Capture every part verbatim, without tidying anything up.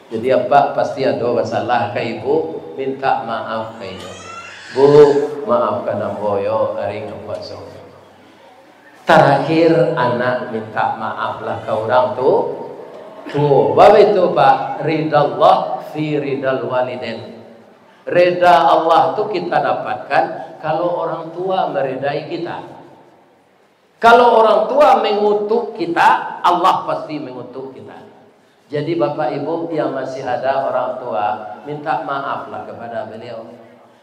Jadi, apak pasti ado basalah ka ibu, mintak maaf ka inyo. "Bu, maafkan ambo yo, ari ka puaso." Tarakhir, anak mintak maaf lah ka urang tu, tuo. Baitu, Pak, ridallah fi ridal walidain. Rida Allah tu kita dapatkan kalau orang tua meridai kita. Kalau orang tua mengutuk kita, Allah pasti mengutuk kita. Jadi, Bapak Ibu yang masih ada orang tua, minta maaflah kepada beliau.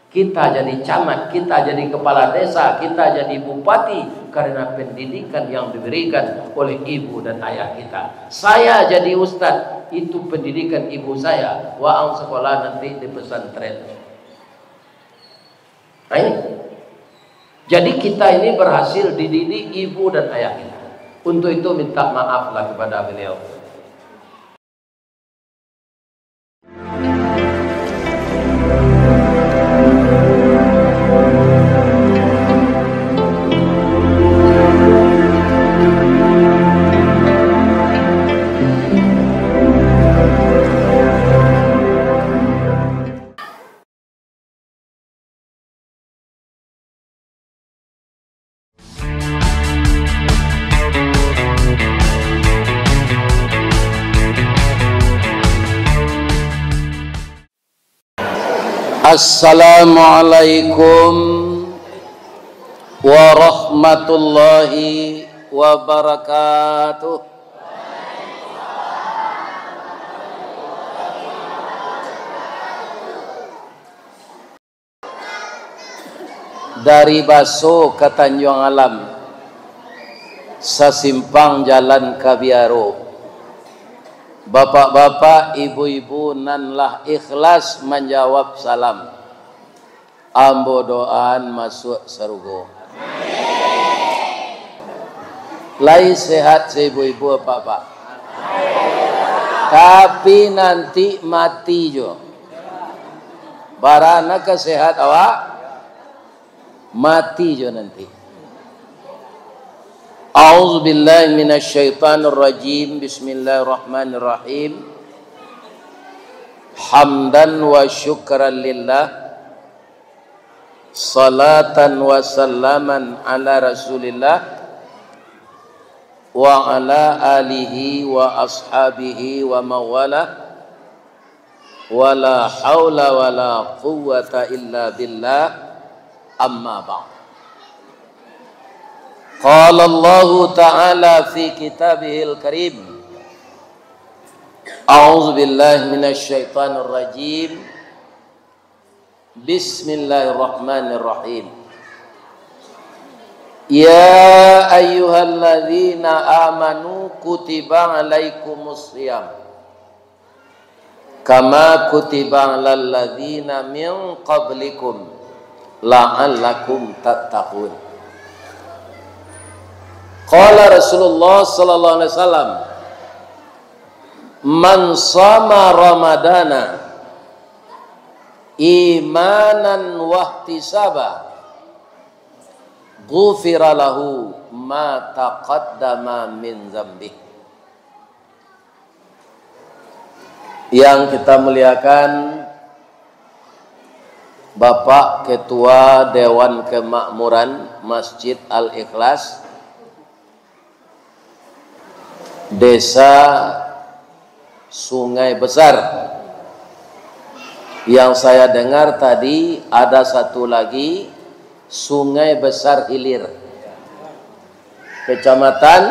Kita jadi camat, kita jadi kepala desa, kita jadi bupati karena pendidikan yang diberikan oleh ibu dan ayah kita. Saya jadi ustaz, itu pendidikan ibu saya. Waang sekolah nanti di pesantren. Nah, ini. Jadi, kita ini berhasil dididik ibu dan ayah kita. Untuk itu, minta maaflah kepada beliau. Assalamualaikum warahmatullahi wabarakatuh. Dari Baso ka Tanjuang Alam, sasimpang jalan ka Biaro. Bapak-bapak, ibu-ibu nan lah ikhlas manjawab salam, ambo doaan masuak sarugo. Lai sehat saibu-ibu, Bapak-bapak? Tapi nanti mati jo. Bara nan ka sehat awak, mati jo nanti. A'udzubillahi minasyaitonirrajim. Bismillahirrahmanirrahim. Hamdan wa syukran lillah. Salatan wa salaman ala Rasulillah wa ala alihi wa ashabihi wa mawalah. Wala haula wala quwwata illa billah. Amma ba'd. Qala Allahu ta'ala fi kitabihil karim. A'udzu billahi minasy syaithanir rajim. Bismillahirrahmanirrahim. Ya ayyuhalladzina amanu kutiba alaikumus shiyam. Kama kutiba alal ladzina min qablikum la'allakum tattaqun. Qala Rasulullah sallallahu alaihi wasallam, "Man shama Ramadana imanan wahtisaba, ghufira lahu ma taqaddama min dzambih." Yang kita muliakan, Bapak Ketua Dewan Kemakmuran Masjid Al-Ikhlas, Desa Sungai Besar. Yang saya dengar tadi, ada satu lagi, Sungai Besar Hilir. Kecamatan,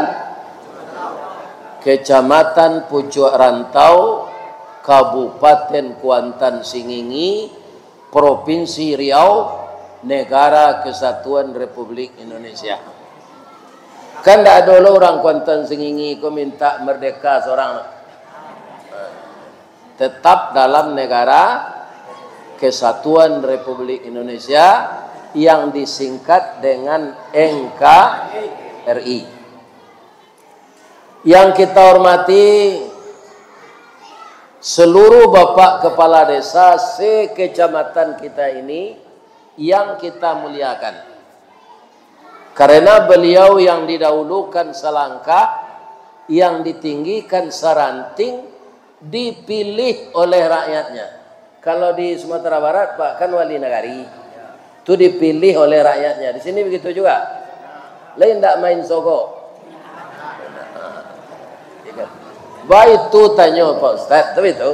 Kecamatan Pucuak Rantau, Kabupaten Kuantan Singingi, Provinsi Riau, Negara Kesatuan Republik Indonesia. Kan ndak ado lo urang Kuantan Singingi ko minta merdeka sorang. Tetap dalam Negara Kesatuan Republik Indonesia yang disingkat dengan N K R I. Yang kita hormati seluruh Bapak Kepala Desa se-kecamatan kita ini yang kita muliakan. Karena beliau yang didahulukan selangkah, yang ditinggikan seranting, Dipilih oleh rakyatnya. Kalau di Sumatera Barat, Pak, kan wali nagari. Tu dipilih oleh rakyatnya. Di sini begitu juga. Lain ndak main sogok. Baitu tanyo Pak Ustaz, tapi tu.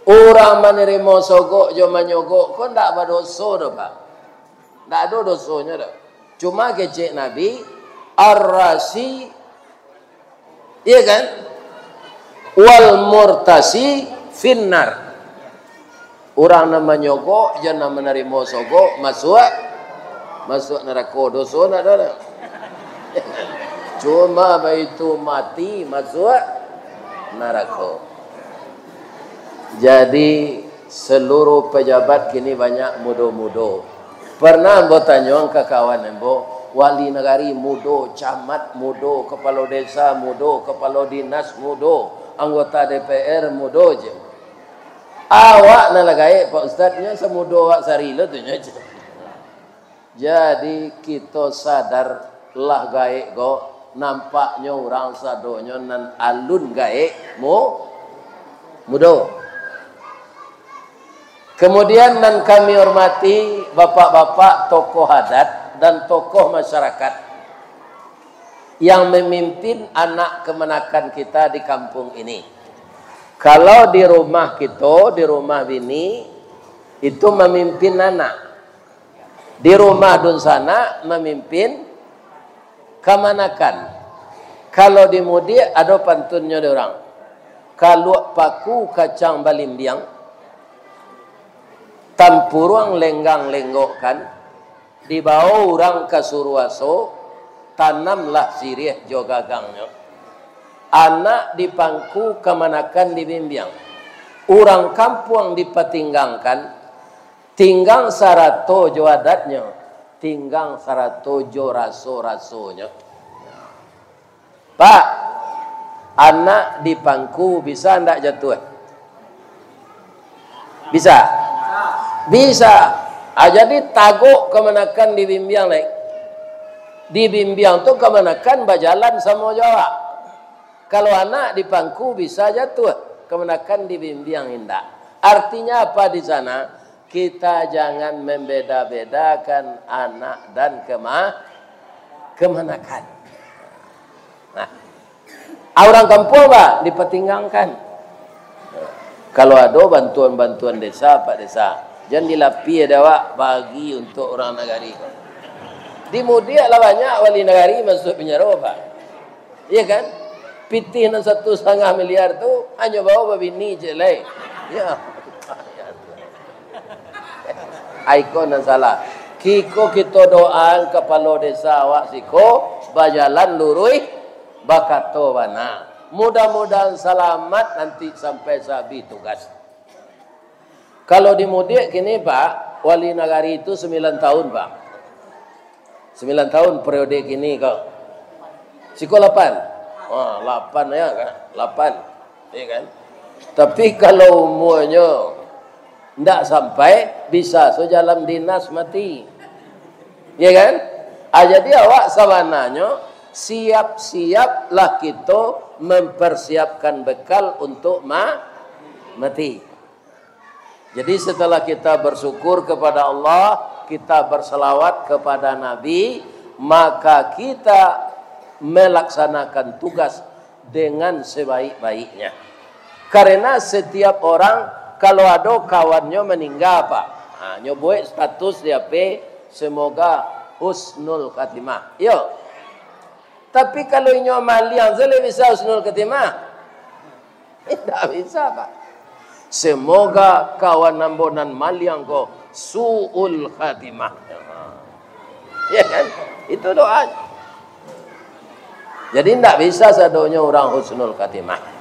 Urang manarimo sogok jo manyogok ko ndak badoso doh, Pak. Ndak ado dosonyo doh. Cuma kecek Nabi, "Ar-rasi," iya kan? "Wal murtasi finnar." Urang nan manyogok, jo nan manarimo sogok, masuak, masuak narako. Doso ndak ado doh. Cuma baitu mati, masuak narako. Jadi, seluruh pejabat kini banyak mudo-mudo. Pernah ambo tanyoan ka kawan ambo, wali nagari mudo, camat mudo, kepala desa mudo, kepala dinas mudo, anggota D P R mudo je. Awak nan lah gaek, Pak Ustaz, nyo samudo awak sari lo tu nyo je. Jadi, kito sadar lah gaek ko, nampaknyo urang sadonyo nan alun gaek mu-, mudo. Kemudian, nan kami hormati bapak-bapak tokoh adat dan tokoh masyarakat yang memimpin anak kamanakan kita di kampung ini. Kalau di rumah kito, di rumah bini, itu mamimpin anak. Di rumah dunsanak mamimpin kamanakan. Kalau di mudiak ado pantunnyo di urang. Kaluak paku kacang balimbiang, tampuruang lenggang lenggokkan, dibao urang ka suruaso, tanamlah siriah jo gagangnyo. Anak di pangku kamanakan dibimbiang. Urang kampuang dipatinggangkan, tinggang sarato jo adatnyo, tinggang sarato jo raso-rasonyo. Pak, anak di pangku bisa ndak jatuah? Bisa? Bisa. Ah, jadi tagok kamanakan dibimbiang, lai. Dibimbiang tu kamanakan bajalan samo jo awak. Kalau anak di pangku bisa jatuah, kamanakan dibimbiang indak. Artinya apa di sana? Kita jangan membeda-bedakan anak dan kema-, kamanakan. Nah, urang kampuang, Pak, dipatinggangkan. Kalau ado bantuan-bantuan desa, Pak Desa, jan dilapia dek awak, bagi untuak urang nagari. Di mudiak lah banyak wali nagari masuak pinjaro, Pak. Iya kan? Pitih nan satu satangah miliar tu, hanyo bao babini ciek lai. Ya. Ai ko nan salah. Kiko kito doaan kapalo desa awak siko, bajalan luruih, bakato bana. Mudah-mudahan salamat nanti sampai sahabih tugas. Kalau di mudiak kini, Pak, wali nagari tu sambilan tahun, Pak. Sambilan tahun periode kini ko. Siko lapan. Ha, lapan ya kan? Lapan. Ya kan? Tapi kalau umurnyo ndak sampai, bisa so jalan dinas mati. Ya kan? Ah, jadi awak sabananyo siap-siaplah kito mempersiapkan bekal untuk ma-, mati. Jadi, setelah kita bersyukur kepada Allah, kita bersalawat kepada Nabi, maka kita melaksanakan tugas dengan sebaik-baiknya. Karena setiap orang, kalau ado kawannyo maningga, Pak, ha, nyo buek status di H P, "Semoga husnul khatimah." Iyo. Tapi kalau inyo maliang, lai bisa husnul khatimah? Indak bisa, Pak. "Semoga kawan ambo nan maliang ko su'ul khatimah." Ya kan? Itu doa. Jadi, indak bisa sadonyo urang husnul khatimah.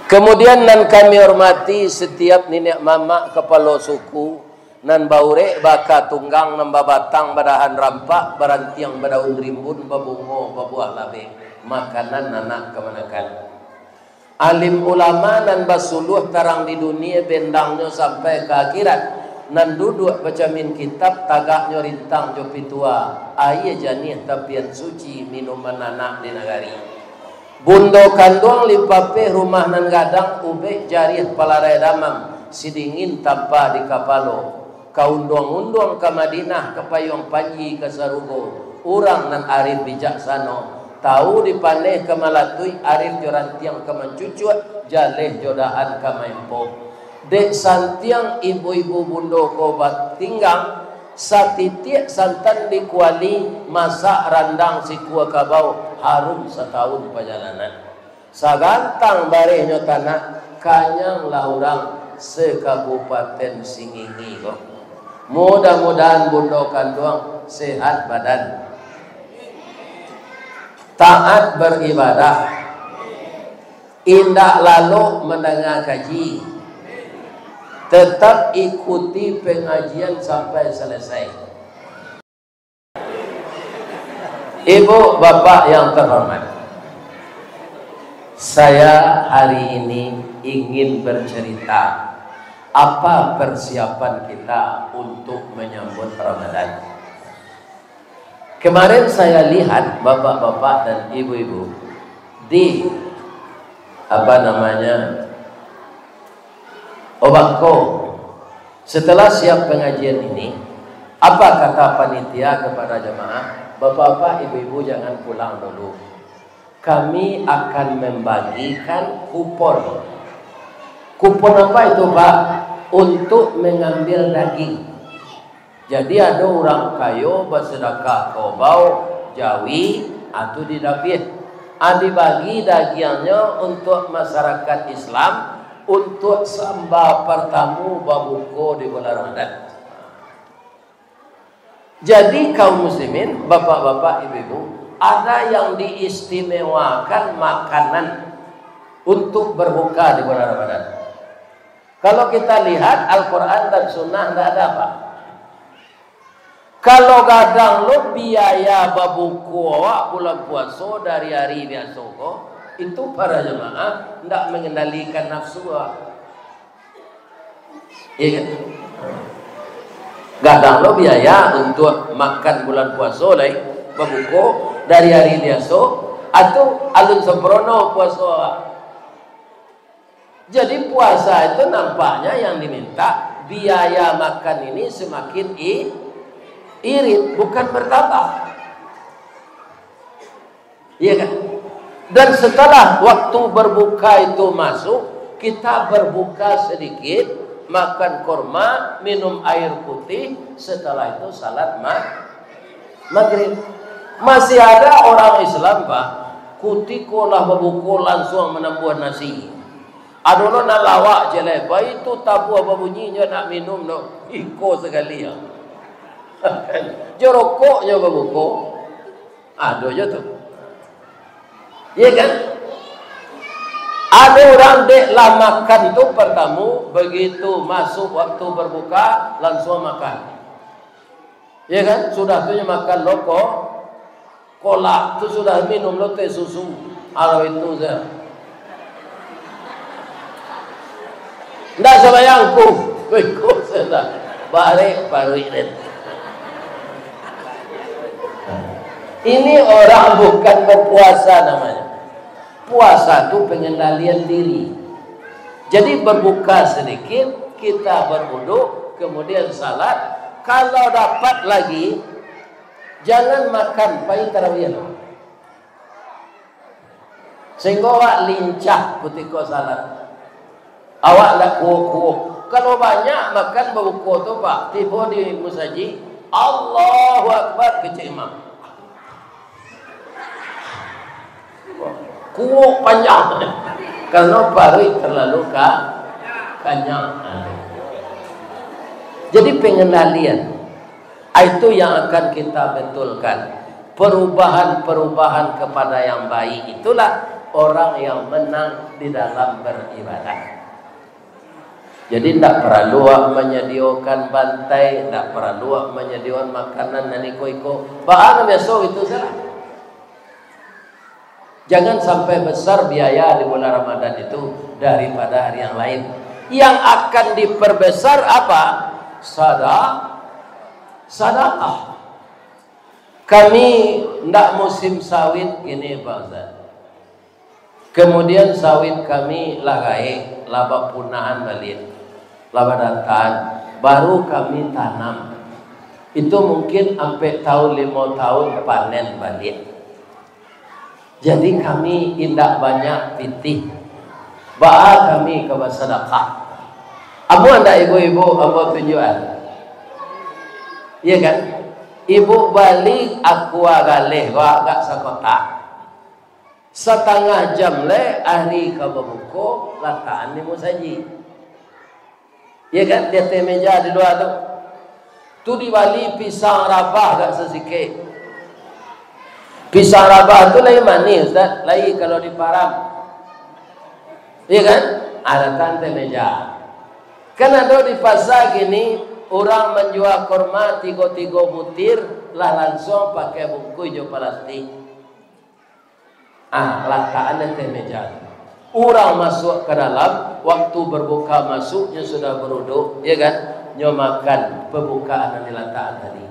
Kemudian, nan kami hormati setiap niniak mamak kapalo suku, nan baurek baka tunggang, nan babatang badahan rampak, barantiang badaun rimbun, babungo babuah labeh, makanan anak kamanakan. Alim ulama nan basuluah tarang di dunia, bendangnyo sampai ka akhirat, nan duduak bacamin kitab, tagaknyo rintang jo pitua, aia janiah tapian suci, minuman anak di nagari. Bundo kanduang lipapeh rumah nan gadang, ubek jariah palarai damam, sidingin tampa di kapalo. Ka unduang-unduang ka Madinah, ka payuang panji ka sarugo. Urang nan arif bijaksano, tau dipaneh ka malatuik, arif jo rantiang ka mancucuak, jaleh jo dahan ka maempok. Dek santiang ibu-ibu bundo ko batinggang, satitiak santan di kuali, masak randang sikua kabau, harum satahun pajalanan. Sagantang barehnyo tanak, kanyanglah urang se-Kabupaten Singingi ko. Mudah-mudahan bundo kanduang sehat badan, taat baribadah, indak lalok mandanga kaji, tetap ikuti pengajian sampai selesai. Ibu, bapak yang terhormat, saya hari ini ingin bercerita apa persiapan kita untuk menyambut Ramadan. Kemarin saya lihat bapak-bapak dan ibu-ibu di, apa namanya, Obako. Setelah siap pengajian ini, apa kata panitia kepada jemaah? "Bapak-bapak, ibu-ibu, jangan pulang dulu. Kami akan membagikan kupon." "Kupon apa itu, Pak?" "Untuk mengambil daging." Jadi, ado urang kayo basadakah kabau, jawi, ah, tu didabiah. Ah, dibagi dagiangnyo untuak masyarakat Islam, untuak samba partamu babuko di bulan Ramadan. Jadi, kaum muslimin, bapak-bapak, ibu-ibu, ada yang diistimewakan makanan untuk berbuka di bulan Ramadan. Kalau kita lihat Al-Quran dan Sunnah, ndak ada, Pak. Kalau gadang lo biaya babuko awak bulan puaso dari ari biaso ko, itu para jemaah ndak mengendalikan nafsu awak. Iya kan? Gadang lo biaya untuak makan bulan puaso lai, babuko dari ari biaso, atau alun sempurno puaso awak. Jadi, puasa itu nampaknya yang diminta, biaya makan ini semakin i-, irit, bukan bertambah. Iya kan? Dan setelah waktu berbuka itu masuk, kita berbuka sedikit, makan kurma, minum air putih, setelah itu salat ma-, Magrib. Masih ada orang Islam, Pak, kutiko lah babuko, lansuang manambuah nasi. Ado lo nan lawak ciek lai, baitu tabuah babunyi, nyo nak minum no, iko sakali, yo. Jo rokoknyo babuko. Ado jo tu. Iya kan? Ado urang dek lah makan tu partamu, bagitu masuk waktu berbuka, lansuang makan. Ya kan? Sudah tu nyo makan lo ko-, kolak, tu sudah minum lo teh susu. Alah itu sajo. Ndak sambayang ku. Beko sudah. Barek paruik den. Ini orang bukan berpuasa namanya. Puasa tu pengendalian diri. Jadi, berbuka sedikit, kita berwuduk, kemudian salat. Kalau dapat lagi, jangan makan, pai tarawih lo. Sehingga awak lincah kutiko salat. Awak ndak kuok-kuok. Kalau banyak makan babuko tu, Pak, tibo di musajik, "Allahu Akbar," kecek imam. Kuok panjang. Karena paruik terlalu ka-, kanyang. Jadi, pengendalian, itu yang akan kita betulkan. Perubahan-perubahan kepada yang baik itulah orang yang menang di dalam beribadah. Jadi, ndak paralu awak manyadiokan bantai, ndak paralu awak manyadiokan makanan nan iko-iko. Baa nan biaso itu sajolah. Jangan sampai besar biaya di bulan Ramadan itu daripada hari yang lain. Yang akan diperbesar apa? Sada-, sadakah. Kami ndak musim sawit kini, Pak Ustaz. Kemudian sawit kami lah gaek, lah bapunahan baliak, lah badataan, baru kami tanam. Itu mungkin ampek tahun, limo tahun panen baliak. Jadi kami indak banyak pitih. Baa kami ka basadakah? Amuah ndak ibu-ibu, ambo tunjuakan. Iya kan? Ibu bali aqua galeh ko agak sakotak. Satangah jam lai ari ka babuko, latakan di musajik. Iya kan? Di ateh meja di lua tu. Tu dibali pisang rabah agak sasikek. Pisang rabah tu lai manih, Ustaz, lai kalau di Param. Iya kan? Alatan ateh meja. Kan ado di pasa kini, urang manjua korma tigo-tigo butir, lah lansuang pakai bungkuih jo palastik. Ah, latakan ateh meja. Urang masuak ka dalam, waktu berbuka masuk, nyo sudah beruduk, ya kan? Nyo makan pembukaan nan dilatakan tadi.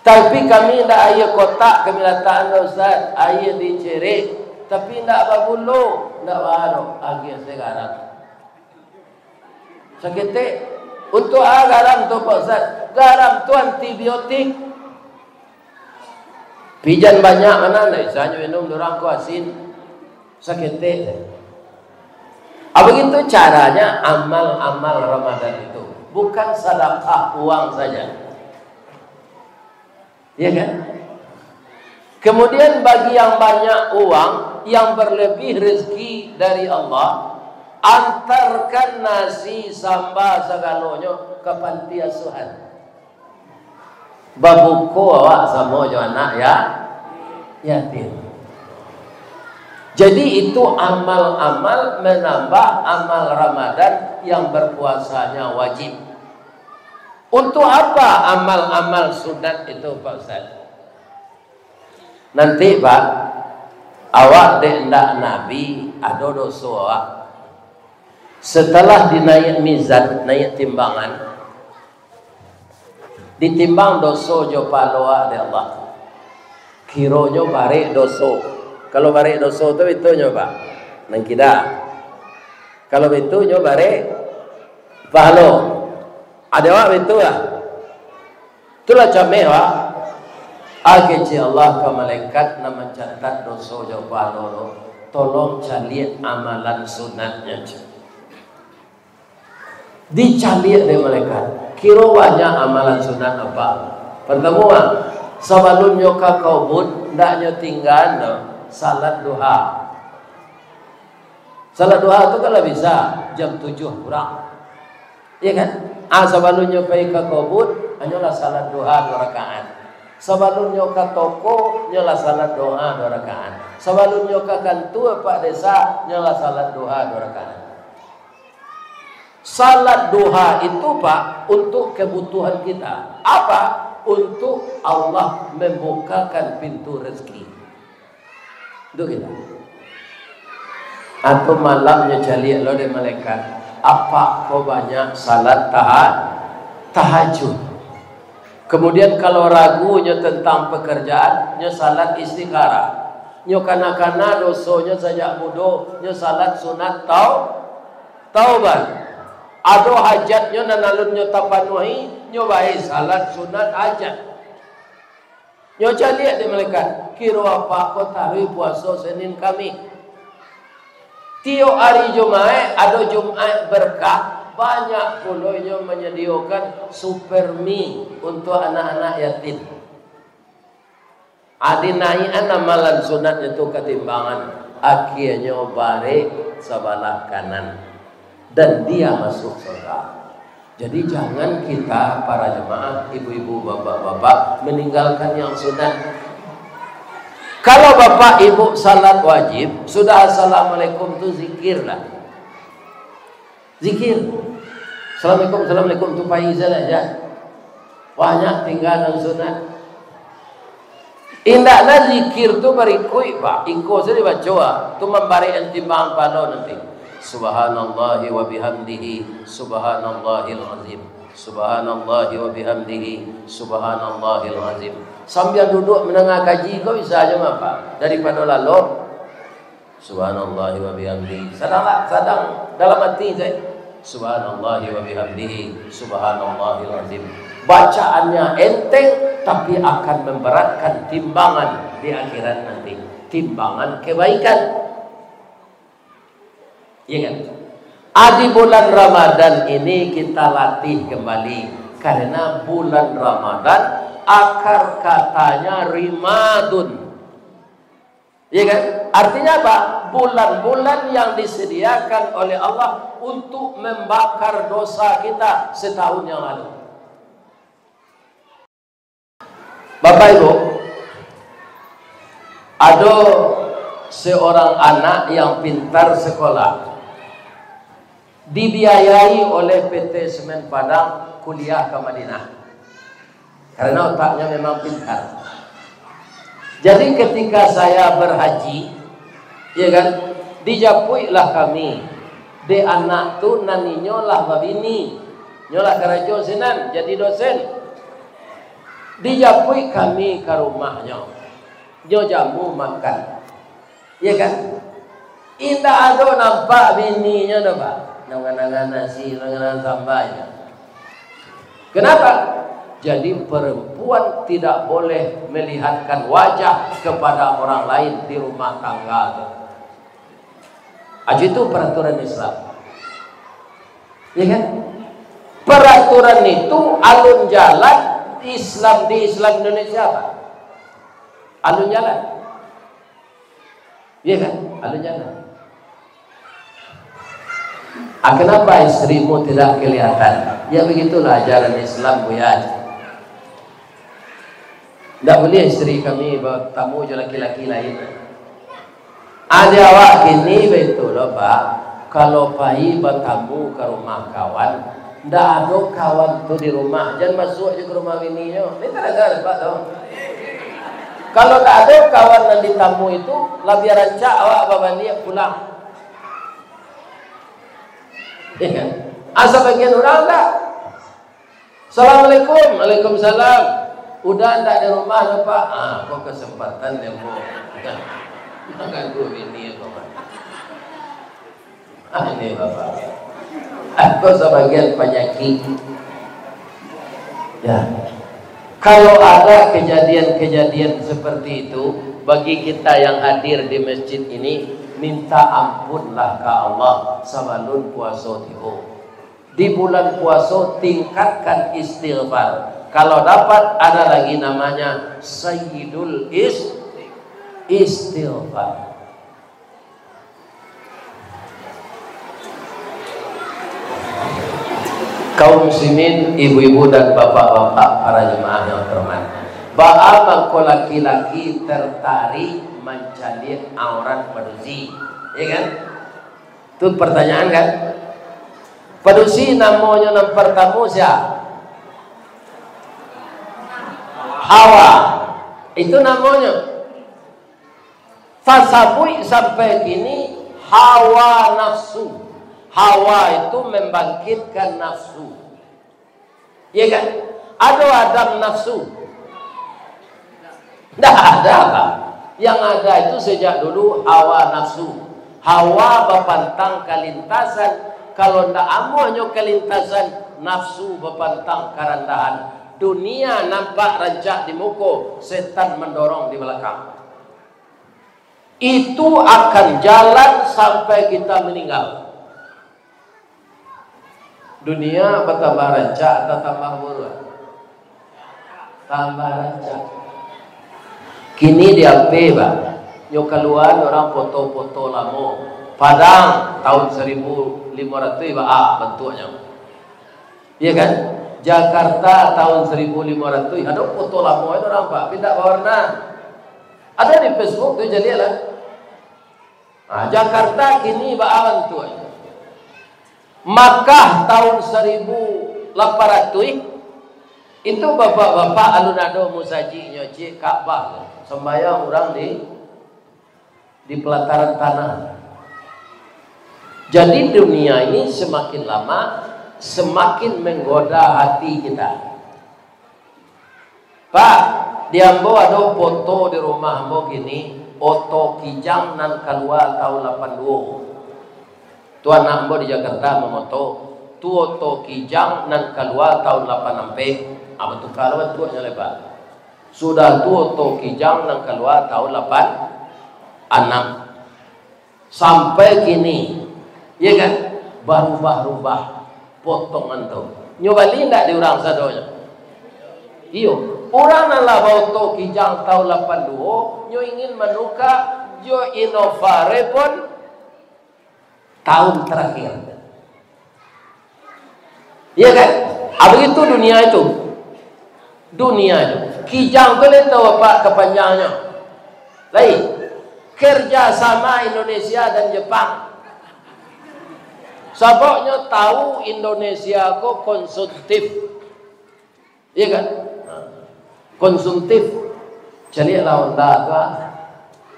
Tapi kami ndak aia kotak kami latakan, Ustaz. Aia dicerek, tapi ndak bagulo, ndak baa doh, agiah se garam. Saketek. Untuak a garam tu, Pak Ustaz? Garam tu antibiotik. Pijan banyak mah nan, ndak bisa nyo minum, urang ko asin. Saketek. Ah, begitu caranya amal-amal Ramadan itu. Bukan sadakah uang saja. Ya kan? Kemudian bagi yang banyak uang, yang berlebih rezeki dari Allah, antarkan nasi, samba, sagalonyo ka panti asuhan. Babuko awak samo jo anak ya, yatim. Jadi itu amal-amal menambah amal Ramadan yang berpuasanya wajib. Untuk apa amal-amal sunat itu, Pak Ustaz? Nanti, Pak, awak dek ndak Nabi, ado doso awak. Setelah dinaiak mizan, naiak timbangan, ditimbang doso jo pahalo awak dek Allah. Kironyo barek doso. Kalau barek doso tu, itu nyo, Pak. Nan kida. Kalau baitu nyo barek pahalo. Ado awak baitu lah. Itulah cameh awak. Kecek Allah ka malaikat nan mancatat doso jo pahalo tu, "Tolong caliak amalan sunatnyo," cek. Dicaliak dek malaikat. Kiro banyak amalan sunat apa? Pertama, sabalun nyo ka kubua, ndak nyo tinggaan doh salat duha. Salat duha tu kan lah bisa jam tujuh kurang. Iya kan? Ah, sabalun nyo pai ka kubua, hanyolah salat duha dua rakaat. Sabalun nyo ka toko, nyolah salat duha dua rakaat. Sabalun nyo ka kantua pak desa, nyolah salat duha dua rakaat. Salat duha itu, Pak, untuk kebutuhan kita. Apa? Untuk Allah membukakan pintu rezeki. Itu kita. Atau malamnyo caliak lo dek malaikat, "Apa ko banyak salat taha-, tahajud?" Kemudian kalau ragunyo tentang pekerjaan, nyo salat istikharah. Nyo kana-kana dosonyo sajak mudo, nyo salat sunat tau-, taubat. Ado hajatnyo nan alun nyo tapanuahi, nyo bae salat sunat hajat. Nyo caliak dek malaikat, kiro apa ko taruih puaso Senin Kamih. Tiok ari Jumaik, ado Jumaik berkah, banyak pulo inyo manyadiokan Super Mie untuak anak-anak yatim. Adi naiakan amalan sunatnyo tu ka timbangan, akianyo barek sabalah kanan, dan dia masuk surga. Jadi, jangan kita, para jemaah, ibu-ibu, bapak-bapak, meninggalkan yang sunat. Kalau bapak ibu salat wajib, sudah assalamualaikum tu zikirlah. Zikir. Assalamualaikum, assalamualaikum tu pai salah ya. Banyak tinggal nan sunat. Indaklah zikir tu barikuik, Pak. Iko sajo dibaco, ah. Tu mambarek timbang palo nanti. Subhanallahi wa bihamdihi, subhanallahil azim. Subhanallahi wa bihamdihi, subhanallahil azim. Sambil duduk mandanga kaji ko bisa ajo mah, Pak. Daripado lalok. Subhanallah wa bihamdihi. Sadang, sadang dalam hati saja. Subhanallah wa bihamdihi. Subhanallahil azim. Bacaannya enteng, tapi akan memberatkan timbangan di akhirat nanti. Timbangan kebaikan. Iya kan? Ah, di bulan Ramadan ini kita latih kembali. Karena bulan Ramadan akar katanya rimadun. Iya kan? Artinya apa? Bulan-bulan yang disediakan oleh Allah untuk membakar dosa kita setahun yang lalu. Bapak Ibu, ado seorang anak yang pintar sekolah, dibiayai oleh P T Semen Padang kuliah ka Madinah. Karena otaknya memang pintar. Jadi ketika saya berhaji, ya kan, dijapuiklah kami. Dek anak tu nan inyo lah babini, nyo lah karajo sinan, jadi dosen. Dijapuik kami ka rumahnyo, nyo jamu makan. Iya kan? Indak ado nampak bininyo doh, Pak. Nangan-nangan nasi, nangan-nangan samba. Kenapa? Jadi perempuan tidak boleh melihatkan wajah kepada orang lain di rumah tangga tu. Aja itu peraturan Islam. Ya kan? Peraturan itu alun jalan Islam di Islam Indonesia, Pak. Alun jalan. Iya kan? Alun jalan. Ah, kenapa istrimu tidak kelihatan? Ya, begitulah ajaran Islam, Buya. Ndak buliah istri kami batamu jo laki-laki lain. Ade awak kini baitu lo, Pak. Kalau pai batamu ka rumah kawan, ndak ado kawan tu di rumah, jan masuak jo ka rumah bininyo. Ni tadanga, Pak, tu. Kalau ndak ado kawan nan ditamu itu, labiah rancak awak babaliak pulang. Iya kan? Asa bagian urang ndak? "Assalamualaikum." "Waalaikumsalam." "Uda ndak di rumah doh, Pak?" Ah, ko kesempatan den, Buk. Ganggu bini ko, Pak. Ah, ini Bapak. Ah, ko sabagian panyakik. Ya. Kalau ada kejadian-kejadian seperti itu, bagi kita yang hadir di masjid ini, minta ampunlah ka Allah sabalun puaso tibo. Di bulan puaso, tingkatkan istighfar. Kalau dapat, ada lagi namanya Sayyidul Is-, Istighfar. Kaum muslimin, ibu-ibu dan bapak-bapak, para jemaah yang terhormat. Baa mangko laki-laki tertarik mancaliak aurat padusi? Ya kan? Tu pertanyaan kan? Padusi namonyo nan partamo sia? Hawa. Itu namonyo. Tasabuik sampai kini hawa nafsu. Hawa itu membangkitkan nafsu. Iya kan? Ado Adam nafsu? Ndak ada, Pak. Yang ada itu sejak dulu hawa nafsu. Hawa bapantang kalintasan. Kalau ndak amuahnyo kalintasan, nafsu bapantang karandahan. Dunia nampak rancak di muko, setan mandorong di balakang. Itu akan jalan sampai kita meninggal. Dunia batambah rancak atau tambah buruak? Tambah rancak. Kini di H P, Pak, nyo kaluaan urang foto-foto lamo. Padang tahun saribu limo ratuih, Pak, ah, bantuaknyo. Iya kan? Jakarta tahun saribu limo ratuih, ado foto lamo itu nampak, tapi indak bawarna. Ado di Facebook tu, caliaklah. Nah, Jakarta kini baa bantuak. Makkah tahun saribu lapan ratuih, itu bapak-bapak alun ado musajiknyo, ciek Ka'bah tu. Sambayang urang di di pelataran tanah. Jadi dunia ini semakin lama semakin menggoda hati kita. Pak, di ambo ado foto di rumah ambo kini, Oto Kijang nan kalua tahun lapan duo. Tu anak ambo di Jakarta mamoto, tu oto Kijang nan kalua tahun lapan ampek. Ah, batuka lah bantuaknyo lai, Pak. Sudah tu oto Kijang nan kalua tahun lapan anam. Sampai kini, ya kan, barubah-rubah potongan tu. Nyo bali ndak di urang sadonyo? Iyo, urang nan lah baoto Kijang tahun lapan duo, nyo ingin manuka jo Innova Reborn tahun terakhir. Iya kan? Ah, begitu dunia itu. Dunia itu. Kijang tu lain tahu apa kepanjangannya. Lain. Kerjasama Indonesia dan Jepang. Sababnyo tahu Indonesia ko konsumtif. Iya kan? Konsumtif. Caliaklah Honda tu, ah.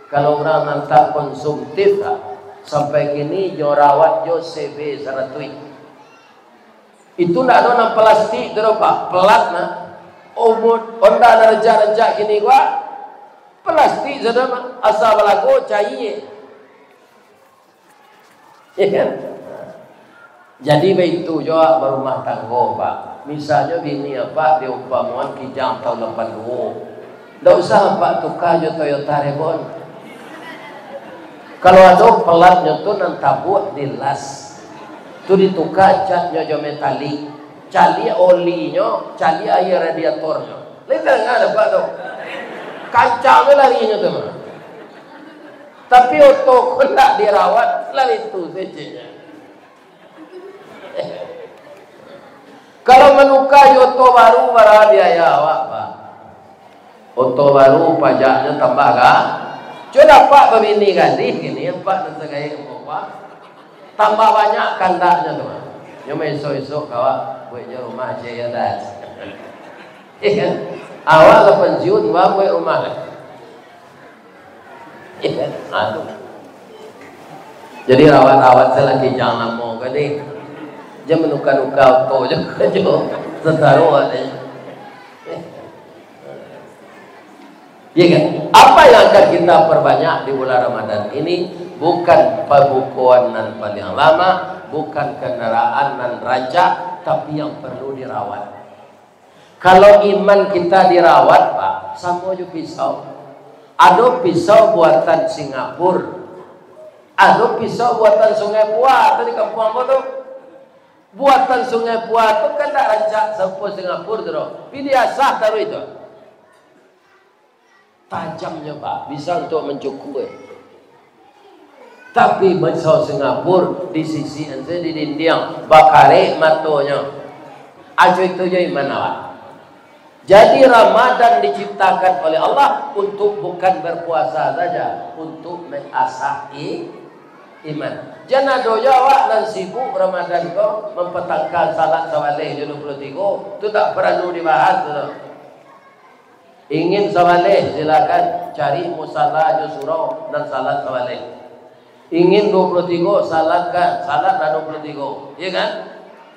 Kalau urang nan tak konsumtif, ah, sampai kini nyo rawat jo C B saratuih. Itu ndak ado nan plastik tu doh, Pak. Pelat nah. Umur Honda nan rancak-rancak kini ko, ah, plastik sajo, Pak. Asa balago, cair. Iya kan? Jadi, baitu jo barumah tanggo, Pak. Misalnyo bini Apak diumpamoan Kijang tahun lapan duo. Ndak usah Apak tuka jo Toyota Reborn. Kalau ado pelatnyo tu nan tabuak di las. Tu dituka catnyo jo metalik. Caliak olinyo, caliak aia radiatornyo. Lai tadanga dek Apak tu? Kancang tu larinyo tu mah. Tapi oto ko ndak dirawat, lah itu keceknyo. Kalau manuka jo oto baru, bara biaya awak, Pak? Oto baru pajaknyo tambah ka? Cubo dapek babini gadih kini, Pak, nan sagaek ko, Pak. Tambah banyak kandaknyo tu, Pak. Nyo maisok-isok ka awak, buek jo rumah ciek yo dah. Iya kan? Awak lah pensiun, Pak, buek rumah. Iya kan? Aduh. Jadi rawat-rawat sajo lah Kijang lamo ko ni. Jan manuka-nuka oto jo, jo. Sasaro awak ni. Iya kan? Apa yang akan kita perbanyak di bulan Ramadan ini, bukan pabukoan nan paliang lama, bukan kendaraan nan rancak, tapi yang perlu dirawat. Kalau iman kita dirawat, Pak, samo jo pisau. Ado pisau buatan Singapura, ado pisau buatan Sungai Pua, atau di kampuang ambo tu. Buatan Sungai Pua tu kan ndak rancak sarupo Singapura tu doh. Pi diasah taruih tu. Tajamnyo, Pak, bisa untuak mancukua. Tapi pisau Singapura disisikan sajo di dindiang, bakarek matonyo. Ajo itu jo iman awak. Jadi Ramadan diciptakan oleh Allah untuk bukan berpuasa saja, untuk mengasah i-, iman. Jan ado jo awak nan sibuk Ramadan ko mampatangka salat sabaleh jo duo puluah tigo, tu tak paralu dibahas tu. Ingin sabaleh, silakan cari musala jo surau nan salat sabaleh. Ingin duo puluah tigo, salatkan, salatlah duo puluah tigo, iya kan?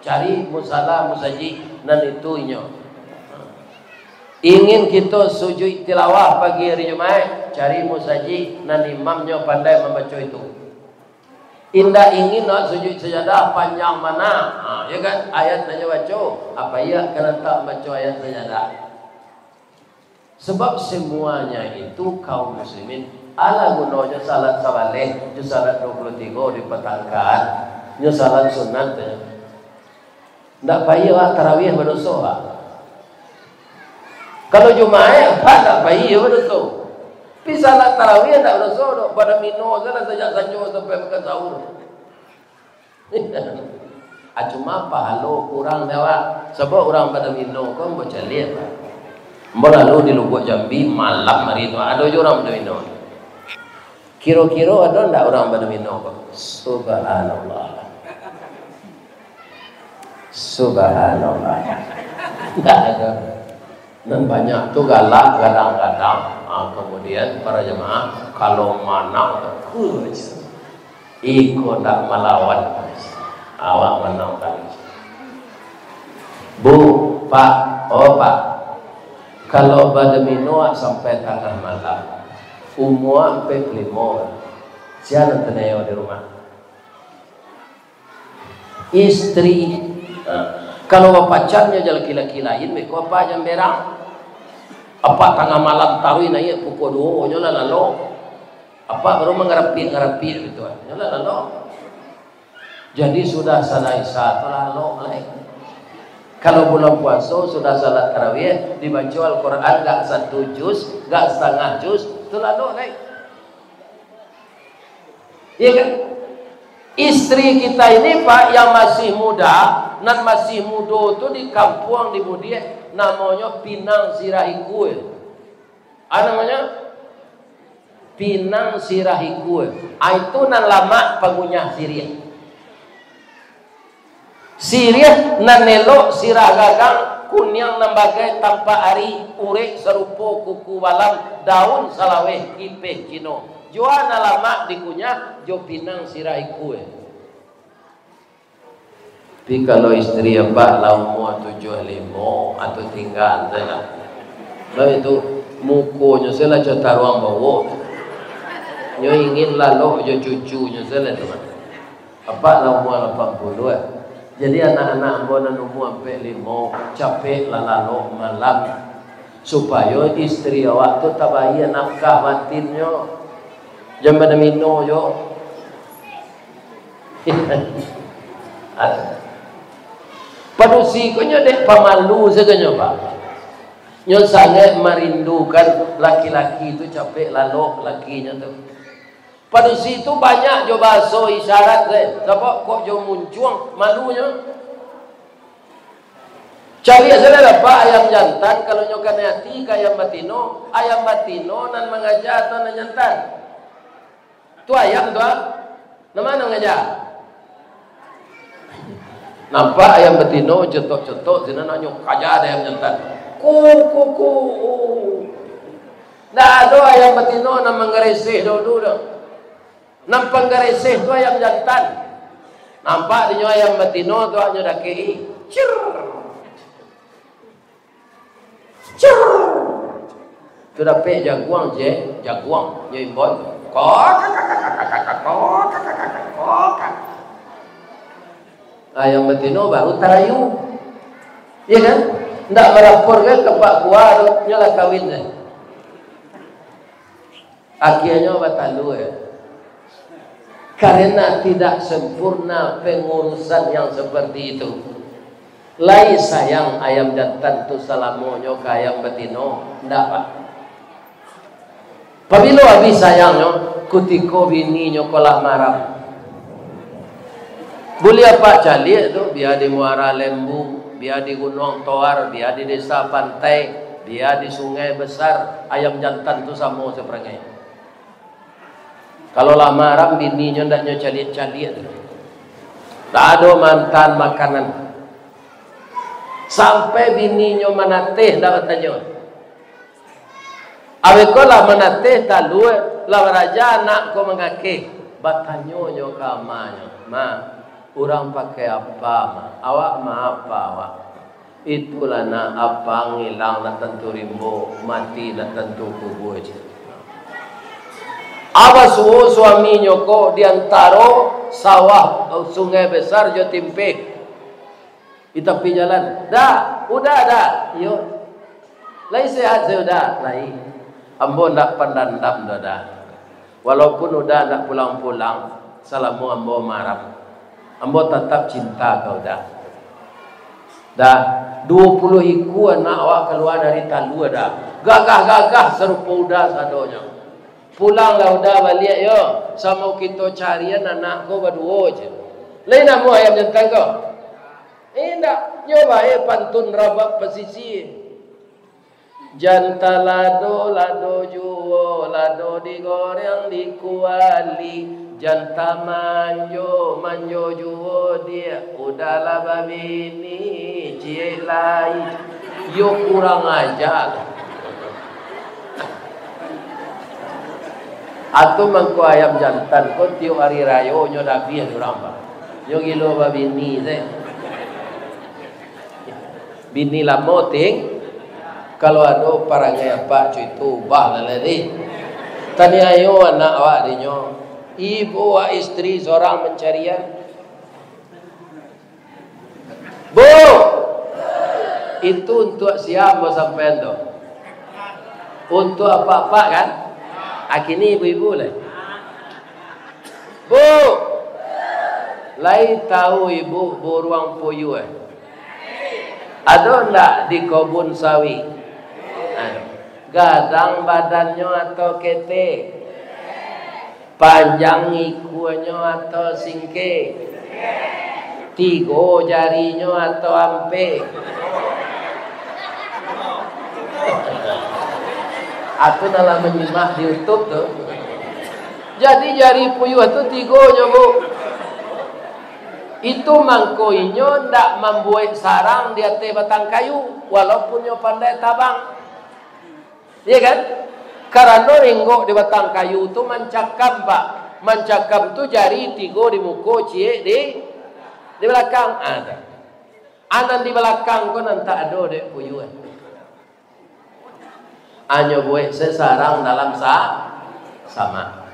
Cari musala musajik nan itu inyo. Ingin kito sujuik tilawah pagi hari Jumaik, cari musajik nan imamnyo pandai mambaco itu. Indak ingin nak sujuik sajadah panjang bana, ha, iya kan? Ayat nan inyo baco, apo iyo ka lantak mambaco ayat sajadah? Sebab semuanya itu, kaum muslimin, alah gunonyo salat sabaleh jo salat duo puluah tigo dipatangkakan, nyo salat sunat tu. Ndak pai awak tarawih badoso, Pak. Kalau Jumaik, Pak, ndak pai yo badoso. Tapi salat tarawih ndak badoso doh, badomino sajo lah sajak sanjo sampai makan sahur. Ah, cuma pahalo kurang dek awak. Sabab urang badomino ko ambo caliak, Pak. Ambo lalu di Lubuak Jambi malam hari tu, ado juo urang badomino. Kiro-kiro ado ndak urang badomino ko? Subhanallah. Subhanallah. Ndak ado. Nan banyak tu galak gadang-gadang. Ah, kemudian para jamaah, kalau manang, uh, iko ndak malawan. Awak manang tadi. Bu, Pak, oh Pak, kalau badomino sampai tangah malam, Umua ampek puluah limo. Sia nan taniayo di rumah? Istri. Nah, kalau bapacannyo jo laki-laki lain, beko apak jan berang. Apak tangah malam taruih naiak pukua duo, nyo lah lalok. Apak baru mangarapik-ngarapik gitu, nyo lah lalok. Jadi sudah salat Isya tu lalok lai. Kalau bulan puaso sudah salat tarawih, dibaco Al-Quran gak satu juz, gak satangah juz, tu lalok lai. Iya kan? Istri kita ini, Pak, yang masih muda, nan masih mudo tu di kampuang, di mudiak, namonyo pinang sirah ikua. Apo namonyo? Pinang sirah ikua. Ah, itu nan lamak pangunyah siriah. Siriah nan elok sirah gagang, kuniang nan bagai tampak ari, urek sarupo kuku balam, daun salaweh kipeh Cino. Jua nan lamak dikunyah jo pinang sirah ikua. Tapi kalau istri apak lah umua tujuah limo, atau tingga sajolah. Lalu itu, mukonyo sajolah co taruang bawok. Nyo ingin lalok jo cucunyo sajolah tu. Apak lah umua lapan puluah. Jadi anak-anak ambo nan umua ampek limo, capek lah lalok malam. Supayo istri awak tu tabayia nafkah batinnyo. Jan bana mino jo. Padusi ko nyo dek pamalu sajo nyo, Pak. Nyo sangaik marindukan laki-laki tu, capek lalok lakinyo tu. Padusi tu banyak jo bahaso isyarat, eh. Sabab kok jo muncuang malunyo. Cari sajolah dapek ayam jantan, kalau nyo kanai ati ka ayam batino, ayam batino nan mangaja atau nan jantan? Tu ayam tu, ah. Nan ma nan mangaja? Nampak ayam batino, cotok-cotok, sinan nyo kaja dek ayam jantan. Ku, ku, ku. Ndak ado ayam batino nan manggareseh dulu doh. Nan panggareseh tu ayam jantan. Nampak dinyo ayam batino tu, nyo dakek-i. Cir. Cir. Tu dapek jaguang je, jaguang, nyo imbau. Kok, kok, kok. Ayam batino baru tarayu. Iya kan? Ndak maraporkan ka Pak Kua tu, nyo lah kawin deh. Akhianyo batalua. Karena tidak sempurna pengurusan yang seperti itu. Lai sayang ayam jantan tu salamonyo ka ayam batino? Ndak, Pak. Pabilo abih sayangnyo? Kutiko bininyo ko lah maram. Buliah apak caliak tu, bia di Muara Lembu, bia di Gunuang Toar, bia di Desa Pantai, bia di Sungai Besar, ayam jantan tu samo saparangai. Kalau lah maram bininyo, ndak nyo caliak-caliak tu. Ndak ado mantaan makanan. Sampai bininyo manateh, ndak batanyo. Abih ko lah manateh talua, lah baraja anak ko mangakeh. Batanyo nyo ka amanyo, "Ma, urang pakai apa, Ma? Awak ma apa awak?" "Itulah, Nak, apang ilang ndak tantu rimbo, mati ndak tantu kubua," cek. Abah suo suaminyo ko di antaro sawah, Sungai Besar jo Timpeh. Di tapi jalan. "Da, Uda, Da." "Iyo." "Lai sehat se, Uda?" "Lai. Ambo ndak pandandam doh, Da. Walaupun Uda ndak pulang-pulang, salamo ambo maram, ambo tatap cinta ka Uda. Da, duo puluah ikua anak awak kalua dari talua, Da. Gagah-gagah sarupo Uda sadonyo. Pulanglah Uda baliak, yo. Samo kito carian anak ko baduo," cek. "Lai namuah ayam jantan ko?" "Indak, nyo bae pantun rabab pasisia. Jan talado, lado juo, lado digoreng di kuali. Jan tamanjo, manjo juo, diak, Uda lah babini, ciek lai." Yo kurang aja. Atau mangko ayam jantan ko tiok ari rayo nyo dabiah urang, Pak. Nyo gilo babini se. Bini lamo ting, kalau ado parangai apak co itu, ubah lah lai. Taniayo anak awak dinyo, ibu awak istri sorang mancarian. Bu, itu untuak sia ambo sampaian tu? Untuak apak-apak kan? Akini ibu-ibu lai. Bu, lai tahu ibu buruang puyuah? Ado ndak di kobun sawi? Ado. Gadang badannyo atau ketek? Panjang ikuanyo atau singkek? Tigo jarinyo atau ampek? Aku nan lah manyimak di YouTube tu. Jadi jari puyuah tu tigonyo, Bu. Itu mangko inyo ndak mambuek sarang di ateh batang kayu, walaupun nyo pandai tabang. Iya kan? Karano ringgok di batang kayu tu mancakam, Pak. Mancakam tu jari tigo di muko, ciek di, di balakang. Ah, tu. Anan di balakang ko nan tak ado dek puyuah. Anyo buek se sarang dalam sa-, samak.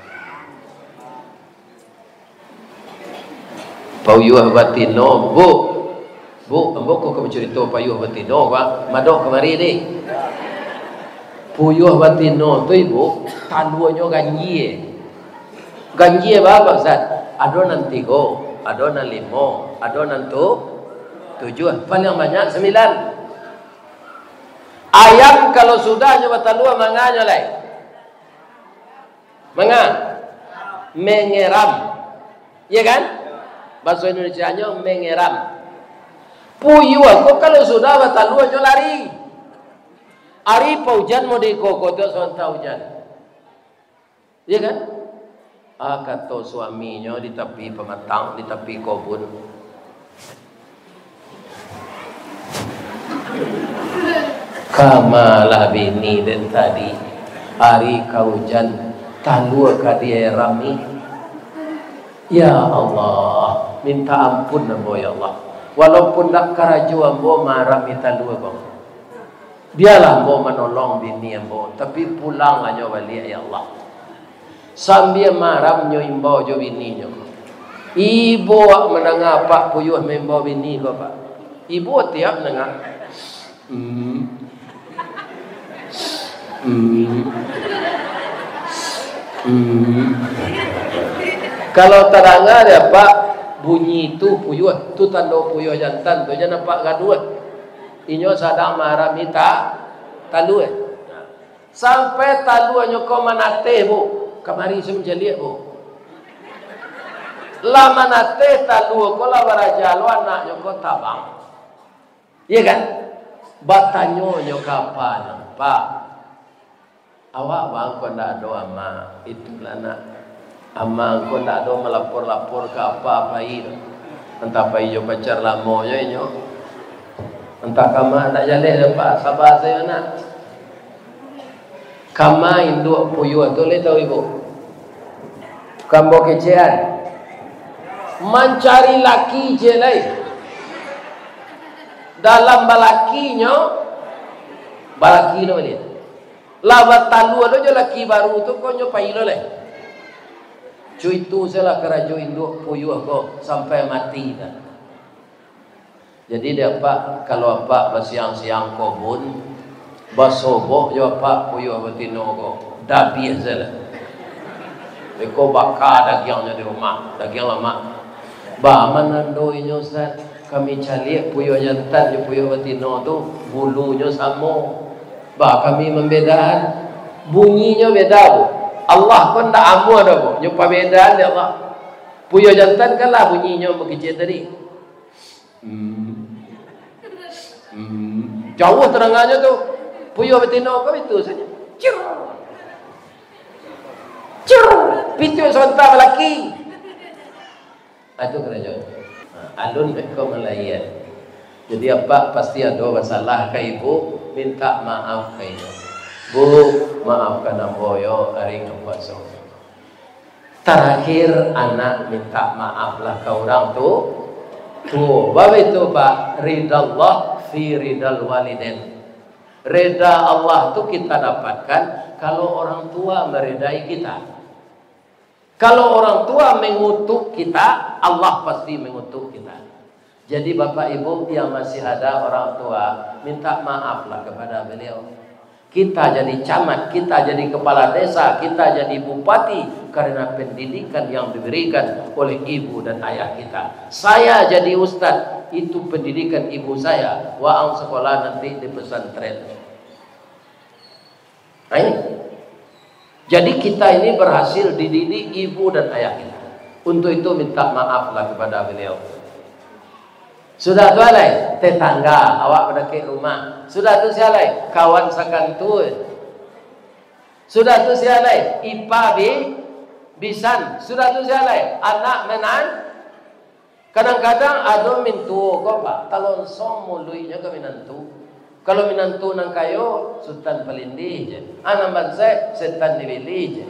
Puyuah batino, Bu. Bu, ambo ko ka bacurito puyuah batino, Pak. Madok kamari ni. Puyuah batino tu, Ibu, taluanyo ganjia. Ganjia bara, Ustaz? Ado nan tigo, ado nan limo, ado nan tu-, tujuah. Paling banyak sambilan. Ayam kalau sudah nyo batalua, manganyo lai? Manga? Mengeram. Iya kan? Bahaso Indonesianyo mengeram. Puyuah ko kalau sudah batalua, nyo lari. Ari paujan mau di koko tu, sontak ujan. Iya kan? Ah, kato suaminyo di tapi pamatang, di tapi kobun. Kamalah bini den tadi, ari ka ujan, talua ka dieram ni. Ya Allah, minta ampun ambo, ya Allah. Walaupun dak karajo ambo maram ni talua, bang. Bialah ambo manolong bini ambo, tapi pulanglah nyo baliak, ya Allah. Sambia maram nyo imbau jo bininyo. Ibo awak mandanga apak puyuah maimbau bini ko, Pak? Ibo tiap mandanga. Hmm. Hmm. Hmm. Kalau tadanga dek apak bunyi tu puyuah, tu tando puyuah jantan tu, jan apak gaduah. Inyo sadang maram ni ta-, talua. Sampai taluanyo ko manateh, Bu. Kamari se mancaliak, Bu. Lah manateh talua ko, lah baraja lo anaknyo ko tabang. Iya kan? Batanyo nyo ka apanyo, "Pak, awak bang ko ndak ado ama, itulah nak, ama ko ndak ado malapor-lapor ka apa pai tu. Antah pai jo pacar lamonyo inyo, antah kama ndak jaleh doh, Pak, saba sajo nak." Kama induak puyuah tu lai tahu ibu? Kambo kecekan. Mancari laki je lai. Dalam balakinyo, balaki lo baliak. Lah batalua lo jo laki baru tu, ko nyo pai lo lai. Cuitu sajolah karajo induak puyuah ko sampai mati dah. Jadi dek apak, kalau apak basiang-siang kobun, basobok jo apak puyuah batino ko, dabiah sajolah. Beko baka dagiangnyo di rumah, dagiang lamak. Ba manando inyo, Ustaz? Kami caliak puyuah jantan jo puyuah batino tu, bulunyo samo. Ba kami mambedaan? Bunyinyo beda, Bu. Allah ko ndak amuah doh, Bu. Nyo pabedaan dek Allah. Puyuah jantan kan lah bunyinyo bakicek tadi. Hmm. Hmm. Jauah tadanganyo tu. Puyuah batino ko itu sajo. Cir. Cir. Pituik sontak balaki. Ah, tu karajo. Ha, alun beko malaian. Jadi apak pasti ado basalah ka ibu, minta maaf ka inyo. "Bu, maafkan ambo yo, ari nan kuaso." Tarakhir, anak minta maaf lah ka urang tu, tuo. Baitu, Pak, ridallah fi ridal walidain. Reda Allah tu kita dapatkan kalau orang tua meredai kita. Kalau orang tua mengutuk kita, Allah pasti mengutuk kita. Jadi, Bapak Ibu yang masih ada orang tua, minta maaflah kepada beliau. Kita jadi camat, kita jadi kepala desa, kita jadi bupati karena pendidikan yang diberikan oleh ibu dan ayah kita. Saya jadi ustaz, itu pendidikan ibu saya. Waang sekolah nanti di pesantren. Nah, ini. Jadi, kita ini berhasil dididik ibu dan ayah kita. Untuk itu, minta maaflah kepada beliau. Sudah tu alai, tetangga awak badakek rumah. Sudah tu sia lai, kawan sakantun. Sudah tu sia lai, ipa bi-, bisan. Sudah tu sia lai, anak menan-, Kadang-kadang ado mintuo ko, Pak, talonsong muluiknyo ka minantu. Kalau minantu nan kayo, Sutan Palindih je. Ah, nan bansaik, Setan di Bili je.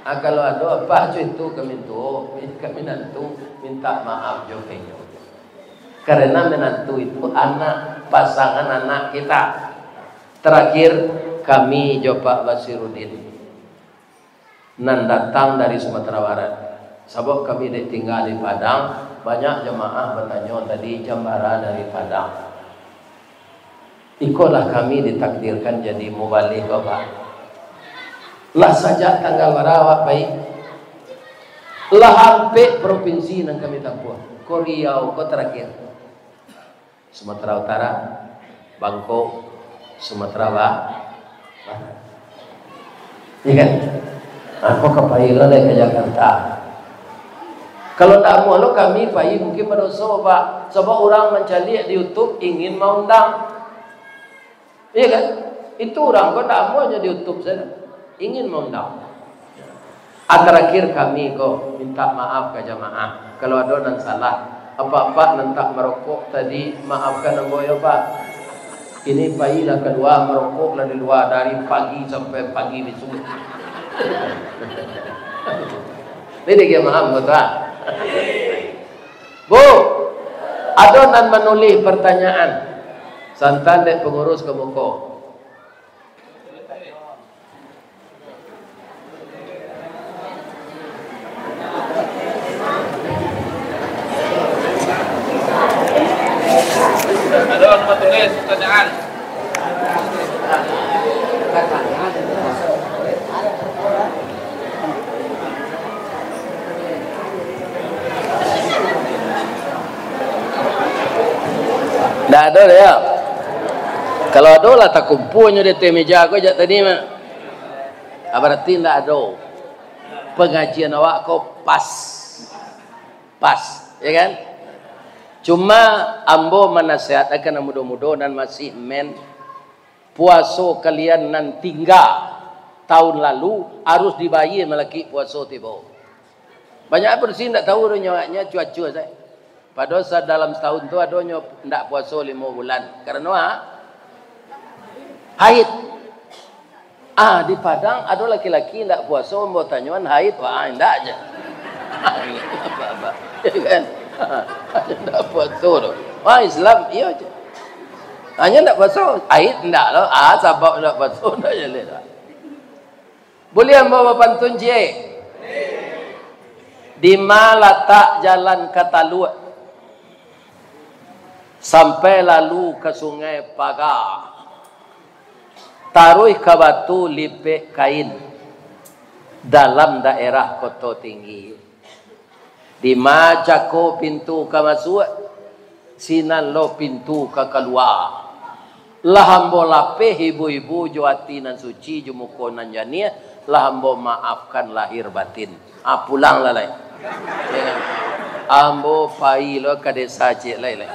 Ah, kalau ado apo cuitu ka mintuo, ka minantu, minta maaf jo ka inyo. Karena minantu itu anak, pasangan anak kita. Terakhir, kami jo Pak Basiruddin nan datang dari Sumatera Barat. Sabab kami dek tingga di Padang, banyak jamaah batanyo tadi, jan bara dari Padang. Ikolah kami ditakdirkan jadi mubalih, Bapak. Lah sajak tanggal bara awak pai? Lah ampek propinsi nan kami tampuah. Ko Riau, ko terakhir. Sumatera Utara, Bangkok, Sumatera Ba-, Barat. Iya kan? Aku ka pai lo dek ka Jakarta. Kalau ndak amuah lo kami pai, mungkin badoso, Pak. Sabab urang mancaliak di YouTube ingin maundang. Iya kan? Itu urang ko ndak amuah nyo di YouTube sajo. Ingin maundang. Ah, terakhir kami ko minta maaf ka jamaah. Kalau ado nan salah, apak-apak nan tak marokok tadi, maafkan ambo yo, Pak. Ini pai lah kalua, marokok lah di lua dari pagi sampai pagi bisuak. Ini dia maaf, betul? Bu, ado nan manulih pertanyaan. Santan dek pengurus ka muko. Ado nan batulis pertanyaan? Ndak ado doh, yo. Kalau ado lah takumpua nyo di ateh meja ko jak tadi mah. Ah, barati ndak ado. Pangajian awak ko pas. Pas, yo kan? Cuma ambo manasihat akan nan mudo-mudo nan masih men, puaso kalian nan tingga tahun lalu harus dibayie malakik puaso tibo. Banyak pun si ndak tahu doh nyo, nyo cuaco sajo. Padahal sa-, dalam satahun tu adonyo ndak puaso limo bulan. Karano a-, haid. Ah, di Padang ado laki-laki ndak puaso, ambo tanyoan haid, wah, indak je. Apa-apa. Yo kan? Ndak puaso tu. Wah, Islam, iyo je. Hanyo ndak puaso, haid ndak lo. Ah, sabab ndak puaso, ndak jaleh lah. Buliah ambo bapantun ciek? Dima latak jalan ka Taluak, sampai lalu ka Sungai Paga, taruih ka Batu Lipek Kain, dalam daerah Koto Tinggi. Dima cako pintu ka masuak, sinan lo pintu ka kalua. Lah ambo lapeh ibu-ibu jo ati nan suci, jo muko nan janiah, lah ambo maafkan lahir batin. Ah, pulanglah lai. Yo kan? Ambo pai lo ka desa ciek lai, lai.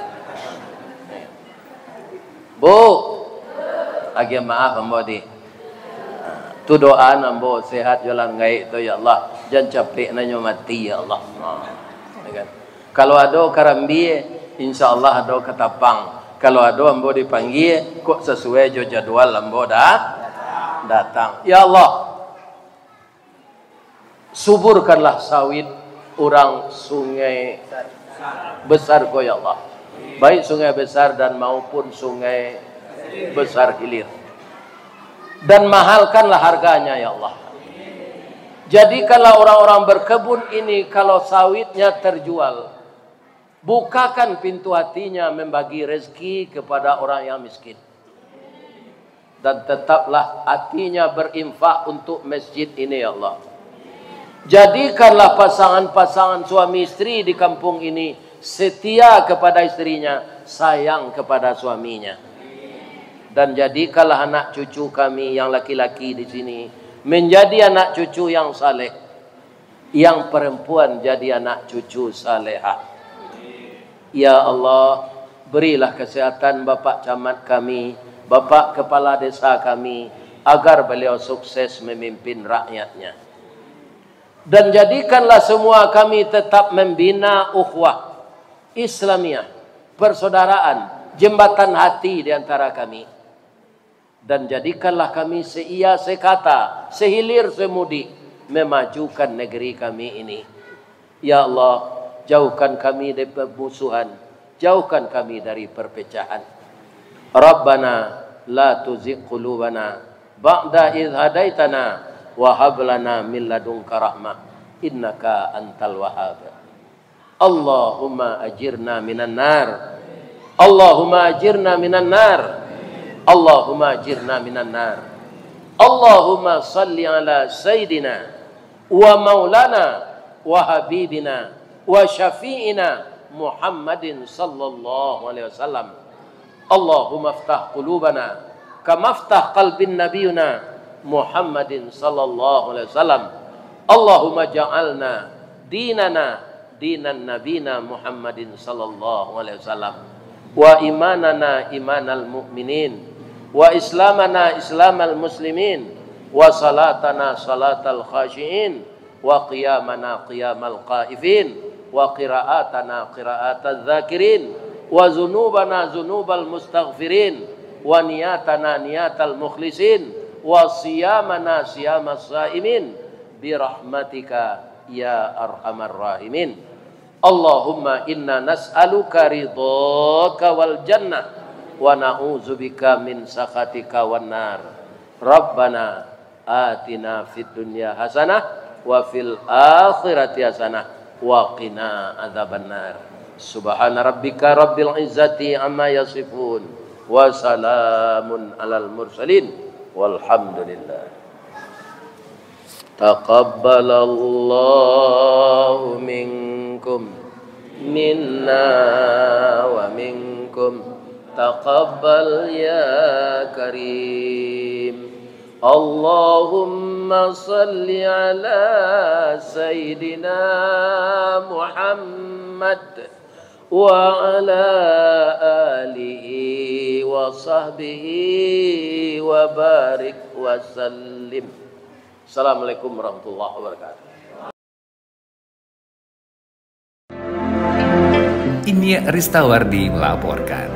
Bu, agiah maaf ambo di. Tu doa ambo, sehat jo lah gaek tu, ya Allah. Jan capek nanyo mati, ya Allah. Ha, yo kan? Kalau ado karambia, insya Allah ado katapang. Kalau ado ambo dipanggia, kok sasuai jo jadual ambo da-, datang. Ya Allah, suburkanlah sawit urang Sungai Besar ko, ya Allah. Baik Sungai Besar dan maupun Sungai besar hilir. Dan mahalkanlah harganya, ya Allah. Jadikanlah orang-orang berkebun ini, kalau sawitnya terjual, bukakan pintu hatinya membagi rezeki kepada orang yang miskin. Dan tetaplah hatinya berinfak untuk masjid ini, ya Allah. Jadikanlah pasangan-pasangan suami istri di kampung ini setia kepada istrinya, sayang kepada suaminya. Dan jadikanlah anak cucu kami yang laki-laki di sini menjadi anak cucu yang saleh, yang perempuan jadi anak cucu salehah. Ya Allah, berilah kesehatan Bapak Camat kami, Bapak Kepala Desa kami, agar beliau sukses memimpin rakyatnya. Dan jadikanlah semua kami tetap membina ukhuwah Islamiah, persaudaraan, jembatan hati di antara kami. Dan jadikanlah kami seiya sekata, sehilir semudik, memajukan negeri kami ini. Ya Allah, jauhkan kami dari permusuhan, jauhkan kami dari perpecahan. Rabbana la tuzigh qulubana ba'da idh hadaitana wa hab lana min ladunka rahmah innaka antal wahhab. Allahumma ajirna minan nar. Allahumma ajirna minan nar. Allahumma ajirna minan nar. Allahumma salli ala sayyidina wa maulana wa habibina wa syafi'ina Muhammadin sallallahu alaihi wasallam. Allahumma aftah qulubana kama aftah qalbin nabiyuna Muhammadin sallallahu alaihi wasallam. Allahumma ja'alna dinana dinan nabina Muhammadin sallallahu alaihi wasallam, wa imanana imanal mu'minin, wa islamana islamal muslimin, wa salatana salatal khashi'in, wa qiyamana qiyamal khaifin, wa qira'atana qira'atadz dzakirin, wa dzunubana dzunubal mustaghfirin, wa niyatana niyatal mukhlisin, wa shiyamana shiyamas shaimin, bi rahmatika ya arhamar rahimin. Allahumma inna nas'aluka ridhaka wal jannah, wa na'udzubika min sakhatika wan nar. Rabbana atina fid dunya hasanah, wa fil akhirati hasanah, wa qina adzabannar. Subhana rabbika rabbil izzati amma yasifun, wa salamun alal mursalin, walhamdulillah. Taqabbalallahu minkum, minna wa minkum. Taqabbal ya karim. Allahumma salli ala sayyidina Muhammad wa ala alihi wa sahbihi wa barik wa sallim. Assalamualaikum warahmatullahi wabarakatuh. Inyiak Ristawardi melaporkan.